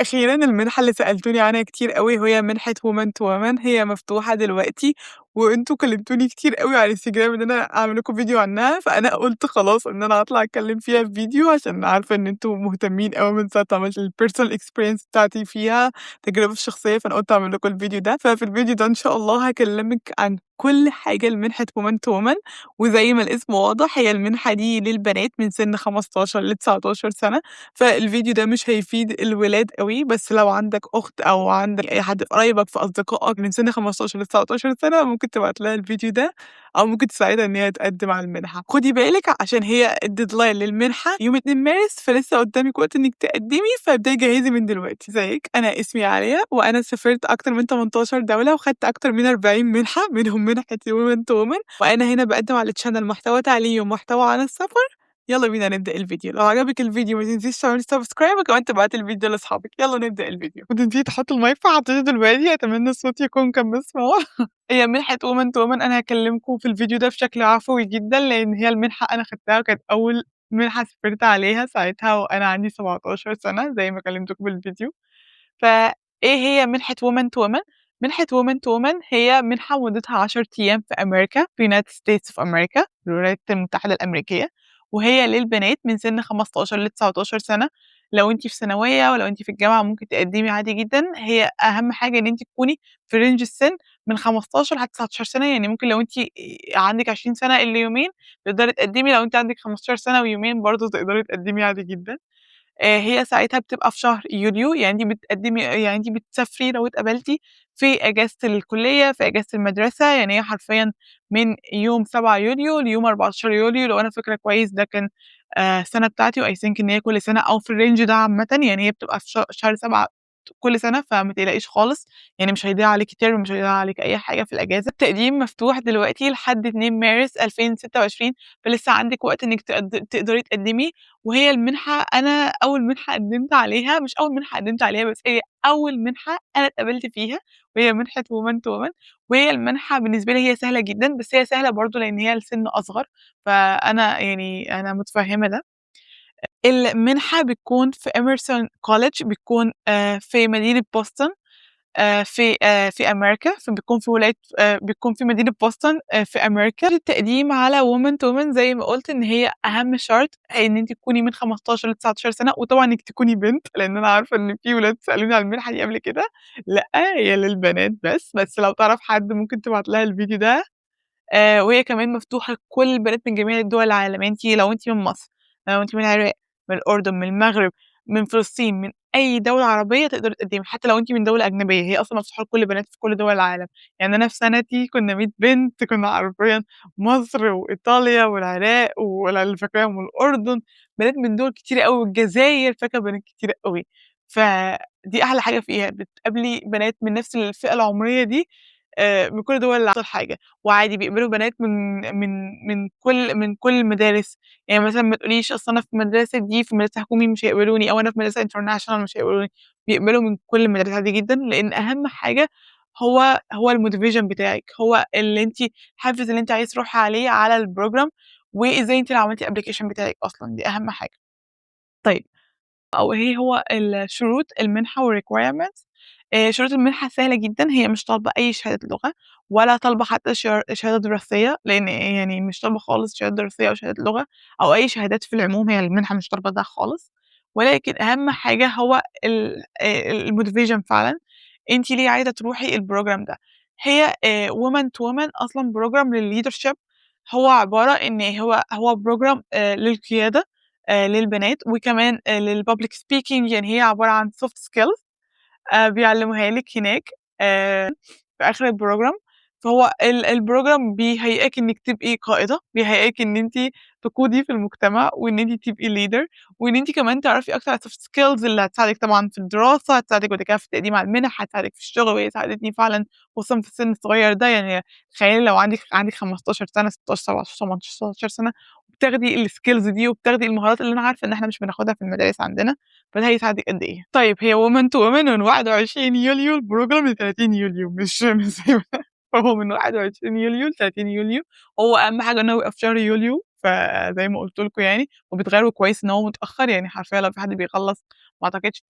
أخيرًا المنحة اللي سألتوني عنها كتير أوي وهي منحة women to women هي مفتوحة دلوقتي، وأنتم كلمتوني كتير أوي على الإنستجرام إن أنا أعمل لكم فيديو عنها، فأنا قُلت خلاص إن أنا هاطلع أتكلم فيها في فيديو عشان عارفة إن أنتم مهتمين أوي من ساعة ما عملت الpersonal experience بتاعتي فيها، التجربة الشخصية، فأنا قُلت أعمل لكم الفيديو ده. ففي الفيديو ده إن شاء الله هاكلمِك عن كل حاجة لمنحة women to women، وزي ما الاسم واضح هي المنحة دي للبنات من سِن 15 ل19 سنة، فالفيديو ده مش هيفيد الولاد أوي، بس لو عندك أخت أو عندك أي حد قرايبك في أصدقائك من سِن 15 ل19 سنة ممكن تبعت لها الفيديو ده، أو ممكن تساعدها إن هي تقدم على المنحة. خدي بالِك عشان هي الdeadline للمنحة يوم 2 مارس، فلسه قدامِك وقت إنِّك تقدمي، فابدئي جهّزي من دلوقتي. إزيك، أنا اسمي عالية وأنا سافرت أكتر من 18 دولة وخدت أكتر من 40 منحة، منهم منحة women to women، وأنا هنا باقدم على الchannel محتوى تعليمي ومحتوى عن السفر. يالّا بينا نبدأ الفيديو. لو عجبِك الفيديو ما تنسيش تعملي subscribe وكمان تبعتي الفيديو لأصحابِك. يالّا نبدأ الفيديو. كنت نسيت أحط المايك فحطيته دلوقتي، أتمنى الصوت يكون كان مسموع. هي منحة women to women أنا هاكلمكم في الفيديو ده بشكل عفوي جدًا، لإن هي المنحة أنا خدتها وكانت أول منحة سافرت عليها ساعتها وأنا عندي 17 سنة زي ما كلمتكم في الفيديو. فإيه هي منحة women to women؟ منحة women to women هي منحة مدتها 10 أيام في أمريكا، في United States of America، الولايات المتحدة الأمريكية، وهي للبنات من سِن 15 ل19 سنة. لو أنتِ في ثانوية ولو أنتِ في الجامعة ممكن تقدمي عادي جدًا، هي أهم حاجة إن أنتِ تكوني في range السِن من 15 لحد 19 سنة، يعني ممكن لو أنتِ عندِك 20 سنة إلا يومين تقدري تقدمي، لو أنتِ عندِك 15 سنة ويومين برضه تقدري تقدمي عادي جدًا. هي ساعتها بتبقى في شهر يوليو، يعني أنتِ بتقدمي، يعني أنتِ بتسافري لو اتقبلتِ في إجازة الكلية، في إجازة المدرسة، يعني هي حرفيًا من يوم 7 يوليو ليوم 14 يوليو لو أنا فاكرة كويس، ده كان السنة بتاعتي وI think إن هي كل سنة أو في الrange ده عامةً، يعني هي بتبقى في شهر 7 كل سنة، فما تقلقيش خالص، يعني مش هيضيع عليكِ term، مش هيضيع عليكِ أي حاجة في الأجازة. التقديم مفتوح دلوقتي لحد 2 مارس 2026، فلسه عندِك وقت إنِّك تقدري تقدمي. وهي المنحة أنا أول منحة قدمت عليها، مش أول منحة قدمت عليها، بس هي أول منحة أنا اتقبلت فيها، وهي منحة women to women. وهي المنحة بالنسبة لي هي سهلة جدًا، بس هي سهلة برضه لإن هي السِن أصغر، فأنا يعني أنا متفهمة ده. المنحة بتكون في Emerson College، بتكون في مدينة بوسطن في أمريكا، فبتكون في ولاية بتكون في مدينة بوسطن في أمريكا. التقديم على women to women زي ما قُلت إن هي أهم شرط إن أنتِ تكوني من 15 ل19 سنة، وطبعًا إنِّك تكوني بنت، لإن أنا عارفة إن في ولاد سألوني على المنحة دي قبل كده، لأ هي للبنات بس، بس لو تعرف حد ممكن تبعت لها الفيديو ده. وهي كمان مفتوحة لكل البنات من جميع دول العالم، يعني أنتِ لو أنتِ من مصر، لو أنتِ من العراق، من الأردن، من المغرب، من فلسطين، من أي دولة عربية تقدري تقدمي، حتى لو أنتِ من دولة أجنبية، هي أصلًا مفتوحة لكل البنات في كل دول العالم. يعني أنا في سنتي كنا 100 بنت، كنا حرفيًا مصر وإيطاليا والعراق اللي فاكراهم والأردن، بنات من دول كتيرة أوي والجزاير، فاكرة بنات كتيرة أوي. فدي أحلى حاجة فيها، بتقابلي بنات من نفس الفئة العمرية دي من كل دول أكتر حاجة، وعادي بيقبلوا بنات من كل المدارس، يعني مثلًا ما تقوليش أصل أنا في المدرسة دي في مدرسة حكومي مش هيقبلوني، أو أنا في مدرسة international مش هيقبلوني، بيقبلوا من كل المدارس عادي جدًا، لإن أهم حاجة هو الmotivation بتاعِك، هو اللي أنتِ الحافز اللي أنتِ عايزة تروحي عليه على الprogram، وإزاي أنتِ اللي عملتِ الapplication بتاعِك أصلًا، دي أهم حاجة. طيب أو إيه هو الشروط المنحة والrequirements؟ شروط المنحة سهلة جدًا، هي مش طالبة أي شهادة لغة ولا طالبة حتى شهادة دراسية، لإن يعني مش طالبة خالص شهادة دراسية أو شهادة لغة أو أي شهادات في العموم، هي المنحة مش طالبة ده خالص، ولكن أهم حاجة هو ال الmotivation فعلًا، أنتِ ليه عايزة تروحي الprogram ده؟ هي women to women أصلًا program للleadership، هو عبارة إن هو program للقيادة للبنات وكمان للpublic speaking، يعني هي عبارة عن soft skills بيعلموها لِك هناك في آخر الprogram. فهو الprogram بيهيئِك إنِّك تبقي قائدة، بيهيئِك إن أنتِ تقودي في المجتمع وإن أنتِ تبقي leader، وإن أنتِ كمان تعرفي أكتر عن soft skills اللي هتساعدِك طبعًا في الدراسة، هتساعدِك بعد كده في التقديم على المنح، هتساعدِك في الشغل، وهي ساعدتني فعلًا خصوصًا في السن الصغير ده. يعني تخيلي لو عندِك 15 سنة، 16، 17، 18، 19 سنة وبتاخدي الskills دي وبتاخدي المهارات اللي أنا عارفة إن إحنا مش بناخدها في المدارس عندنا، فده هيساعدِك قد إيه. طيب هي women to women من 21 يوليو الprogram ل30 يوليو، مش زي ما هو من 21 يوليو ل30 يوليو، هو أهم حاجة إن هو يبقى في شهر يوليو، فزي ما قُلت لكم يعني وبتغيّروا، كويس إن هو متأخر، يعني حرفيًا لو في حد بيخلّص ما أعتقدش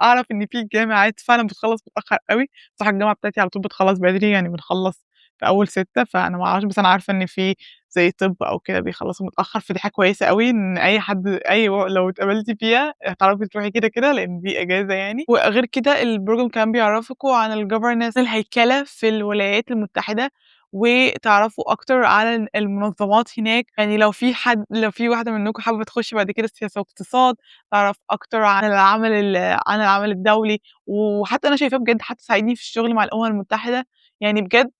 أعرف إن في جامعات فعلًا بتخلّص متأخر أوي. بصراحة الجامعة بتاعتي على طول بتخلّص بدري، يعني بنخلّص في أول 6، فأنا ما أعرفش، بس أنا عارفة إن في زي طِب أو كده بيخلّصوا متأخر، فدي حاجة كويسة أوي إن أي حد أي و لو اتقبلتِ فيها هتعرفي تروحي كده، كده، لإن دي إجازة يعني. وغير كده الprogram كمان بيعرّفكم عن الgovernance، الهيكلة في الولايات المتحدة، وتعرفوا أكتر على المنظمات هناك. يعني لو في واحدة منكم حابة تخش بعد كده سياسة واقتصاد، تعرف أكتر عن العمل الدولي، وحتى أنا شايفاه بجد حتى ساعدني في الشغل مع الأمم المتحدة. يعني بجد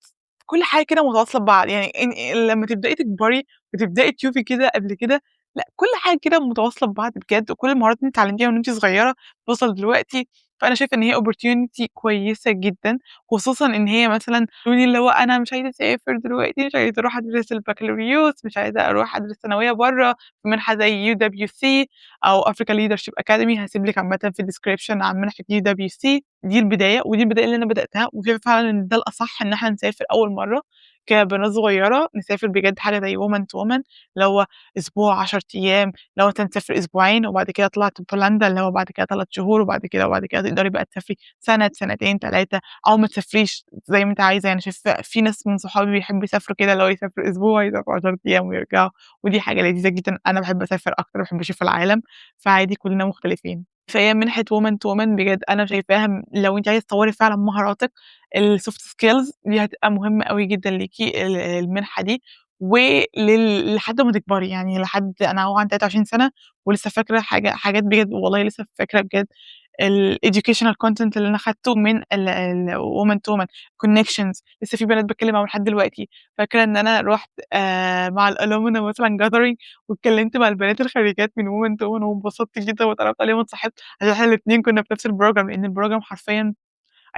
كل حاجة كده متواصلة ببعض، يعني إن لمّا تبدئي تكبري وتبدئي تشوفي كده قبل كده، لأ، كل حاجة كده متواصلة ببعض بجد، وكل المهارات اللي أنتِ اتعلمتيها من وأنتِ صغيرة توصل دلوقتي. فأنا شايفة إن هي opportunity كويسة جدًا، خصوصًا إن هي مثلًا تقولي اللي هو أنا مش عايزة أسافر دلوقتي، مش عايزة أروح أدرس البكالوريوس، مش عايزة أروح أدرس ثانوية برّه، في منحة زي UWC أو Africa Leadership Academy. هاسيب لِك عامةً في الdescription عن منحة UWC. دي البداية، ودي البداية اللي أنا بدأتها، وشايفة فعلًا إن ده الأصح، إن إحنا نسافر أول مرّة كبنات صغيرة، نسافر بجد حاجة زي woman to woman، اللي هو أسبوع، 10 أيام، اللي هو مثلًا تسافري أسبوعين وبعد كده طلعتِ بولندا اللي هو بعد كده 3 شهور، وبعد كده تقدري بقى تسافري سنة، سنتين، 3، أو ما تسافريش زي ما أنتِ عايزة. يعني شايفة في ناس من صحابي بيحبوا يسافروا كده، اللي هو يسافروا أسبوع، يسافروا 10 أيام ويرجعوا، ودي حاجة لذيذة جدًا. أنا باحب أسافر أكتر، باحب أشوف العالم، فعادي كلنا مختلفين. فهي منحة woman to woman بجد أنا شايفاها لو أنتِ عايزة تطوّري فعلًا مهاراتِك الsoft skills دي هتبقى مهمة أوي جدًا ليكِ المنحة دي، لحد ما تكبري. يعني لحد أنا أهو عندي 23 سنة ولسه فاكرة حاجات بجد، والله لسه فاكرة بجد الeducational content اللي أنا خدته من ال woman to woman connections. لسه في بنات باتكلم معاهم لحد دلوقتي. فاكرة إن أنا رُحت مع الalumni مثلًا gathering واتكلمت مع البنات الخريجات من woman to woman وانبسطت جدًا واتعرّفت عليهم واتصاحبت، عشان إحنا الاتنين كنا في نفس الprogram، لإن الprogram حرفيًا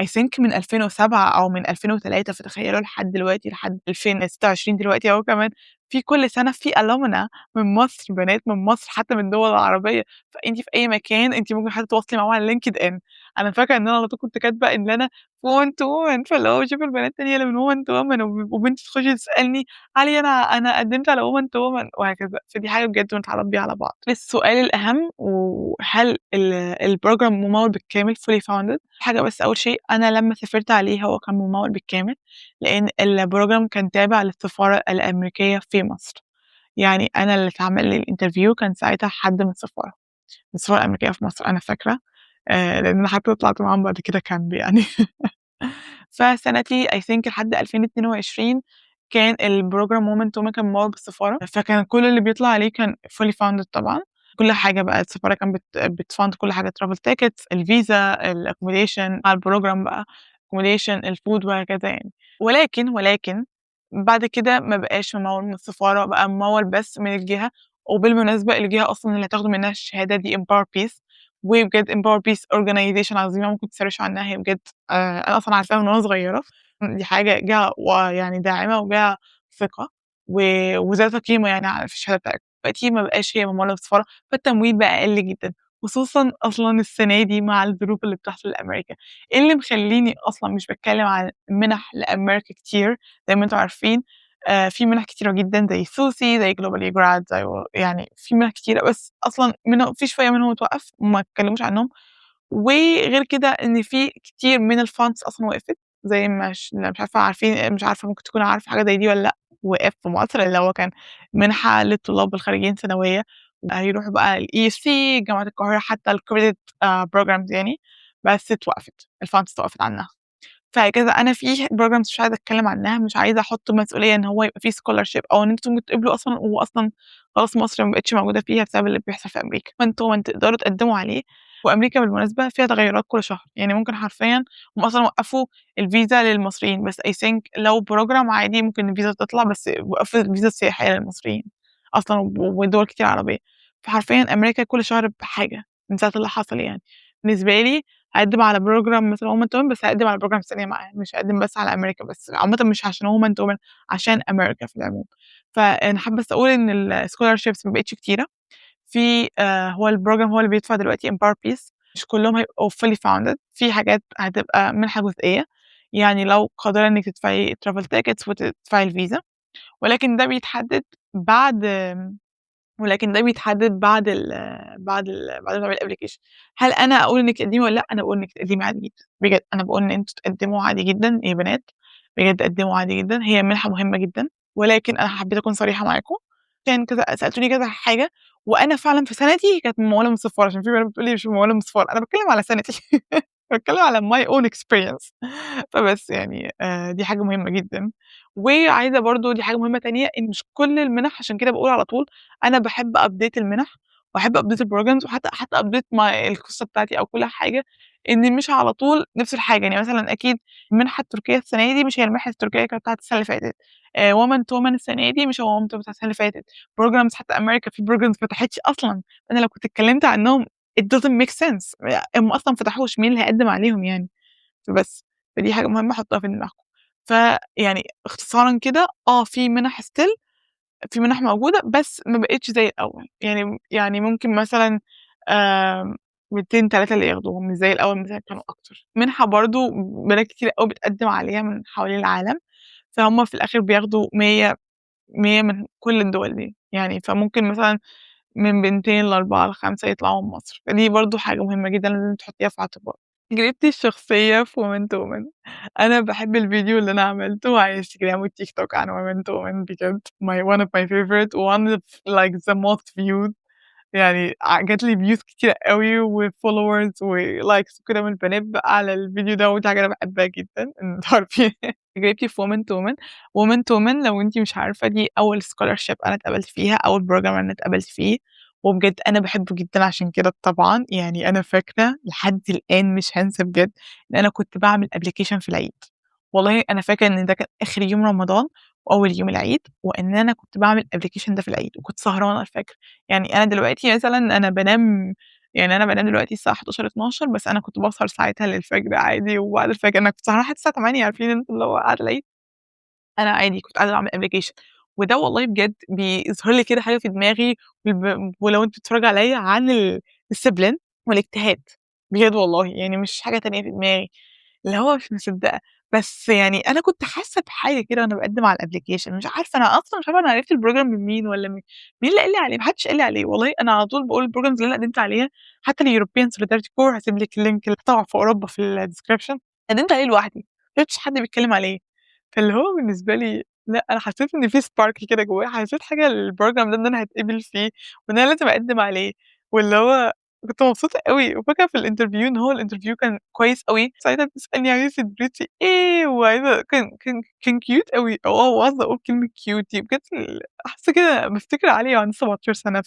I think من 2007 أو من 2003، فتخيلوا لحد دلوقتي، لحد 2026 دلوقتي أهو كمان، في كل سنة في alumna من مصر، بنات من مصر، حتى من دول العربية. فأنتِ في أي مكان أنتِ ممكن حتى تتواصلي معاهم على LinkedIn. أنا فاكرة إن أنا على طول كنت كاتبة إن أنا woman to woman، فاللي هو باشوف البنات التانية اللي من woman to woman وبنت تخش تسألني علي أنا قدمت على woman to woman وهكذا. فدي حاجة بجد بنتعرف بيها على بعض. السؤال الأهم، وهل الprogram ممول بالكامل fully funded؟ حاجة بس أول شيء، أنا لمّا سافرت عليه هو كان ممول بالكامل، لإن الprogram كان تابع للسفارة الأمريكية في مصر. يعني أنا اللي اتعمل لي الinterview كان ساعتها حد من السفارة، من السفارة الأمريكية في مصر، أنا فاكرة لإن أنا حتى طلعت معاهم بعد كده camp يعني. فسنتي I think لحد 2022 كان الprogram woman to woman كان ممول بالسفارة، فكان كل اللي بيطلع عليه كان fully funded طبعًا. كل حاجة بقى السفارة كانت بتfund كل حاجة، travel tickets، الفيزا، الaccommodation على الprogram بقى، accommodation، الfood وهكذا يعني. ولكن بعد كده ما بقاش مموّل من السفارة، بقى مموّل بس من الجهة. وبالمناسبة الجهة أصلًا اللي هتاخدوا منها الشهادة دي Empower Peace، وبجد Empower Peace organization عظيمة، ممكن تسرشوا عنها. هي بجد أنا أصلًا عارفاها من وأنا صغيرة، دي حاجة جهة ويعني داعمة وجهة ثقة وذات قيمة يعني في الشهادة بتاعتكم. دلوقتي ما بقاش هي ممولة بالسفارة، فالتمويل بقى قَل جدًا، خصوصًا أصلًا السنة دي مع الظروف اللي بتحصل لأمريكا. إيه اللي مخلّيني أصلًا مش باتكلم عن مِنَح لأمريكا كتير؟ زي ما أنتم عارفين في مِنَح كتيرة جدًا زي SUSI، زي Global UGRAD، زي يعني في مِنَح كتيرة، بس أصلًا منهم في شوية منهم اتوقّف وما اتكلموش عنهم. وغير كده إن في كتير من الfunds أصلًا وقفت، زي ما مش عارفة عارفين، مش عارفة ممكن تكونوا عارفة حاجة زي دي والّا لأ، وقف في مصر اللي هو كان منحة للطلاب الخريجين ثانوية هيروحوا بقى الESC، جامعة القاهرة، حتى الcredit programs يعني، بس اتوقفت، الfunds اتوقفت عنها. فهكذا أنا في programs مش عايزة أتكلم عنها، مش عايزة أحط مسؤولية إن هو يبقى في scholarship أو إن أنتم تتقبلوا أصلًا، وأصلًا خلاص مصر ما بقتش موجودة فيها بسبب اللي بيحصل في أمريكا، فأنتم تقدروا تقدموا عليه. وأمريكا بالمناسبة فيها تغيرات كل شهر، يعني ممكن حرفيًا هُم أصلًا وقّفوا الفيزا للمصريين، بس I think لو program عادي ممكن الفيزا تطلع، بس وقّفوا الفيزا السياحية للمصريين أصلًا ودول كتير عربية. فحرفيًا أمريكا كل شهر بحاجة من ساعة اللي حصل يعني. بالنسبة لي هاقدّم على program مثلًا woman to woman، بس هاقدّم على programs تانية معاه، مش هاقدّم بس على أمريكا بس، عامةً مش عشان woman to woman، عشان أمريكا في العموم. فأنا حابة بس أقول إن الscholarships ما بقتش كتيرة، في هو الprogram هو اللي بيدفع دلوقتي Empower Peace، مش كلّهم هيبقوا fully funded، في حاجات هتبقى منحة جزئية، يعني لو قادرة إنِّك تدفعي travel tickets وتدفعي الفيزا، ولكن ده بيتحدد بعد ولكن ده بيتحدد بعد ما تعملي application. هل أنا أقول إنِّك تقدّمي والّا لأ؟ أنا باقول إنِّك تقدّمي عادي جدًا، بجد أنا باقول إن أنتم تقدّموا عادي جدًا يا بنات، بجد قدّموا عادي جدًا، هي منحة مهمة جدًا، ولكن أنا حبيت أكون صريحة معاكم، عشان كذا سألتوني كذا حاجة، وأنا فعلًا في سنتي كانت ممولة من السفارة، عشان في بنات بتقول لي مش ممولة من السفارة، أنا باتكلم على سنتي، باتكلم على my own experience. فبس يعني دي حاجة مهمة جدًا. وعايزة برضه دي حاجة مهمة تانية، إن مش كل المنح، عشان كده باقول على طول أنا باحب update المنح وأحب update الprograms وحتى update القصة بتاعتي أو كل حاجة، إن مش على طول نفس الحاجة. يعني مثلًا أكيد المنحة التركية السنة دي مش هي المنحة التركية كانت بتاعة السنة اللي فاتت، women to women السنة دي مش هو women to women بتاعة السنة اللي فاتت، programs حتى أمريكا في programs ما فتحتش أصلًا، أنا لو كنت اتكلمت عنهم it doesn't make sense، هم أصلًا ما فتحوش، مين اللي هيقدم عليهم يعني؟ فبس، فدي حاجة مهمة حطوها في دماغكم. فيعني اختصارًا كده، في منح still، في منح موجودة، بس ما بقتش زي الأول، يعني ممكن مثلًا بنتين 3 اللي ياخدوهم، مش زي الأول مثلًا كانوا أكتر. منحة برضه بنات كتير أوي بتقدم عليها من حوالين العالم، فهُم في الآخر بياخدوا 100، 100 من كل الدول دي، يعني فممكن مثلًا من بنتين ل4 ل5 يطلعوا من مصر، فدي برضه حاجة مهمة جدًا لازم تحطيها في اعتبارِك. تجربتي الشخصية في women to women، أنا باحب الفيديو اللي أنا عملته على Instagram وTikTok عن women to women، بجد my one of my favorite، one of like the most viewed، يعني جات لي views كتيرة أوي وfollowers وlikes وكده من البنات بقى على الفيديو ده، ودي حاجة أنا باحبها جدًا إن أنتم عارفين تجربتي في women to women. women to women لو أنتِ مش عارفة، دي أول scholarship أنا اتقبلت فيها، أول program أنا اتقبلت فيه، وبجد أنا باحبه جدًا عشان كده طبعًا. يعني أنا فاكرة لحد الآن مش هانسى بجد إن أنا كنت باعمل application في العيد، والله أنا فاكرة إن ده كان آخر يوم رمضان وأول يوم العيد، وإن أنا كنت باعمل application ده في العيد وكنت سهرانة الفجر. يعني أنا دلوقتي مثلًا أنا بانام، يعني أنا بانام دلوقتي الساعة 23:00، 00:00، بس أنا كنت باسهر ساعتها للفجر عادي، وبعد الفجر أنا كنت سهرانة لحد الساعة 08:00، عارفين أنتم اللي هو قعدة العيد؟ أنا عادي كنت قاعدة باعمل application، وده والله بجد بيظهر لي كده حاجة في دماغي، ولو أنتم بتتفرجوا عليَّ عن الdiscipline والاجتهاد، بجد والله يعني مش حاجة تانية في دماغي، اللي هو مش مصدقة، بس يعني أنا كنت حاسة بحاجة كده وأنا باقدّم على الapplication، مش عارفة، أنا أصلًا مش عارفة أنا عرفت الprogram من مين والّا مين اللي قال لي عليه، ما حدش قال لي عليه. والله أنا على طول باقول الprograms اللي أنا قدمت عليها، حتى الEuropean Solidarity Corps، هاسيب لِك الlink بتاعه في أوروبا في الdescription، قدمت عليه لوحدي، ما شُفتش حد بيتكلم عليه، فاللي هو بالنسبة لي لأ، أنا حسيت إن في spark كده جوايا، حسيت حاجة للprogram ده إن أنا هاتقبل فيه وإن أنا لازم أقدم عليه، واللي هو كنت مبسوطة أوي. وفاكرة في الinterview إن هو الinterview كان كويس أوي، ساعتها بتسألني عايزة تدرسي إيه وعايزة كان cute أوي، وقصدي أقول كلمة cute دي بجد، حاسة كده بافتكر علي وعندي 17 سنة،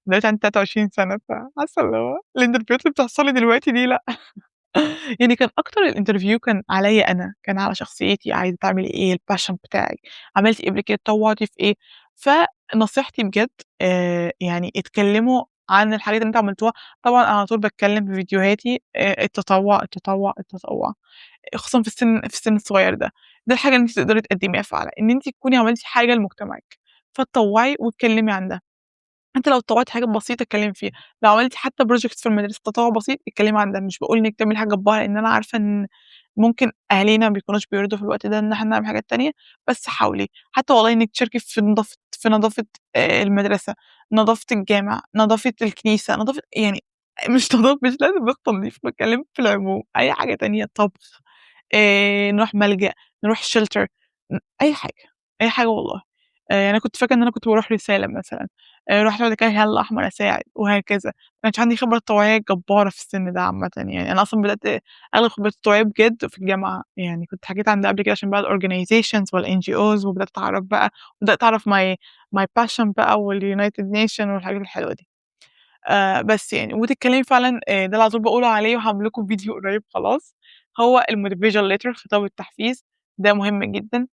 دلوقتي عندي 23 سنة، فحاسة اللي هو الinterviewهات اللي بتحصل لي دلوقتي دي لأ. يعني كان أكتر الinterview كان عليّا أنا، كان على شخصيتي، عايزة تعملي إيه، الpassion بتاعِك، عملتِ إيه قبل كده، اتطوعتِ في إيه، فنصيحتي بجد يعني اتكلموا عن الحاجات اللي أنتم عملتوها. طبعًا أنا على طول باتكلم في فيديوهاتي التطوع، التطوع، التطوع، خصوصًا في السن الصغير ده، ده الحاجة اللي أنتِ تقدري تقدميها فعلًا، إن أنتِ تكوني عملتِ حاجة لمجتمعِك، فاتطوعي واتكلمي عن ده. حتى لو اتطوعتِ حاجات بسيطة اتكلمي فيها، لو عملتِ حتى project في المدرسة تطوع بسيط اتكلمي عن ده، مش باقول إنِّك تعملي حاجة جبارة لإن أنا عارفة إن ممكن أهالينا ما بيكونوش بيرضوا في الوقت ده إن إحنا نعمل حاجات تانية، بس حاولي، حتى والله إنِّك تشاركي في نضافة المدرسة، نضافة الجامع، نضافة الكنيسة، نضافة يعني مش لازم بس تنضيف، باتكلم في العموم، أي حاجة تانية، طبخ، نروح ملجأ، نروح shelter، أي حاجة، أي حاجة والله. أنا كنت فاكرة إن أنا كنت باروح رسالة مثلًا، رُحت بعد كده الهلال الأحمر أساعد وهكذا، ما كانش عندي خبرة تطوعية جبارة في السن ده عامةً يعني، أنا أصلًا بدأت أخد خبرات تطوعية بجد في الجامعة، يعني كنت حكيت عن ده قبل كده عشان بقى الorganizations والNGOs، وبدأت أتعرّف بقى، وبدأت أعرف my passion بقى والUnited Nation والحاجات الحلوة دي. بس يعني وتتكلمي فعلًا، ده اللي على طول باقول عليه وهاعمل لكم فيديو قريب خلاص، هو الmotivational letter، خطاب التحفيز، ده مهم جدًا،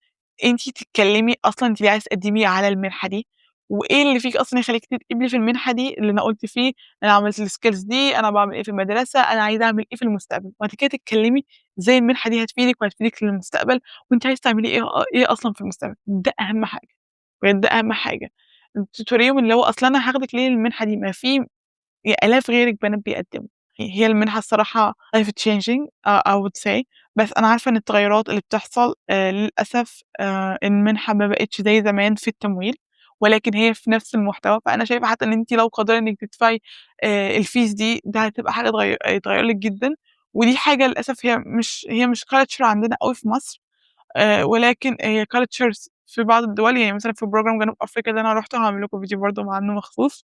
أنتِ تتكلمي أصلًا أنتِ ليه عايزة تقدمي على المنحة دي، وإيه اللي فيكِ أصلًا يخلّيكِ تتقبلي في المنحة دي، اللي أنا قُلت فيه، أنا عملت الskills دي، أنا باعمل إيه في المدرسة، أنا عايزة أعمل إيه في المستقبل، وبعد كده تتكلمي إزاي المنحة دي هتفيدِك وهتفيدِك للمستقبل، وأنتِ عايزة تعملي إيه أصلًا في المستقبل، ده أهم حاجة، بجد ده أهم حاجة، أنتِ توريهم اللي هو أصل أنا هاخدِك ليه المنحة دي، ما في آلاف غيرِك بنات بيقدموا. هي المنحة الصراحة life changing I would say، بس أنا عارفة إن التغيرات اللي بتحصل للأسف المنحة ما بقتش زي زمان في التمويل، ولكن هي في نفس المحتوى. فأنا شايفة حتى إن أنتِ لو قادرة إنِّك تدفعي الfees دي، ده هتبقى حاجة تغيّر لِك جدًا. ودي حاجة للأسف هي مش culture عندنا أوي في مصر، ولكن هي cultures في بعض الدول. يعني مثلًا في program جنوب أفريقيا اللي أنا رُحته، هاعمل لكم فيديو برضه عنه مخصوص،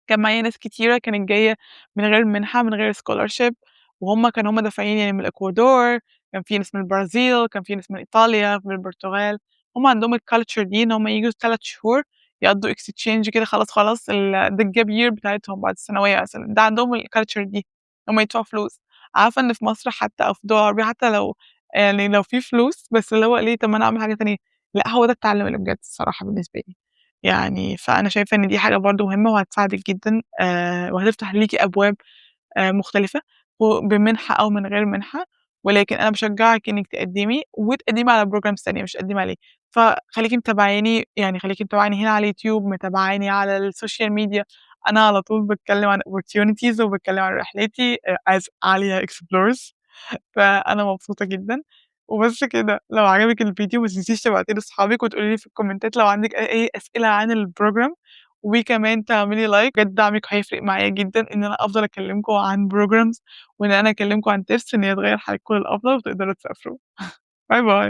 كان معايا ناس كتيرة كانت جاية من غير منحة، من غير scholarship، وهُم كانوا هُم دافعين، يعني من الإكوادور، كان في ناس من البرازيل، كان في ناس من إيطاليا، من البرتغال. هُم عندهم الculture دي إن هُم ييجوا 3 شهور يقضّوا exchange كده، خلاص، خلاص ده الgap year بتاعتهم بعد الثانوية مثلًا، ده عندهم الculture دي، هُم يدفعوا فلوس. عارفة إن في مصر حتى أو في دول عربية، حتى لو يعني لو في فلوس، بس اللي هو ليه؟ طب ما أنا أعمل حاجة تانية. لأ، هو ده التعلُّم اللي بجد الصراحة بالنسبة لي. يعني فأنا شايفة إن دي حاجة برضه مهمة وهتساعدِك جدًا وهتفتح ليكِ أبواب مختلفة وبمنحة أو من غير منحة، ولكن أنا باشجعِك إنِّك تقدّمي وتقدّمي على programs تانية مش تقدّمي عليه. فخليكِ متابعاني، يعني خليكِ متابعاني هنا على اليوتيوب، متابعاني على ال social media، أنا على طول باتكلّم عن opportunities وباتكلّم عن رحلتي as عليا explores. فأنا مبسوطة جدًا، وبس كده. لو عجبِك الفيديو ما تنسيش تبعتيه لأصحابِك وتقولي لي في الكومنتات لو عندِك أي أسئلة عن الprogram، وكمان تعملي like. بجد دعمِك هيفرق معايا جدًا إن أنا أفضل أكلّمكم عن programs وإن أنا أكلّمكم عن tips إن هي تغيّر حياتكم للأفضل وتقدروا تسافروا. bye bye.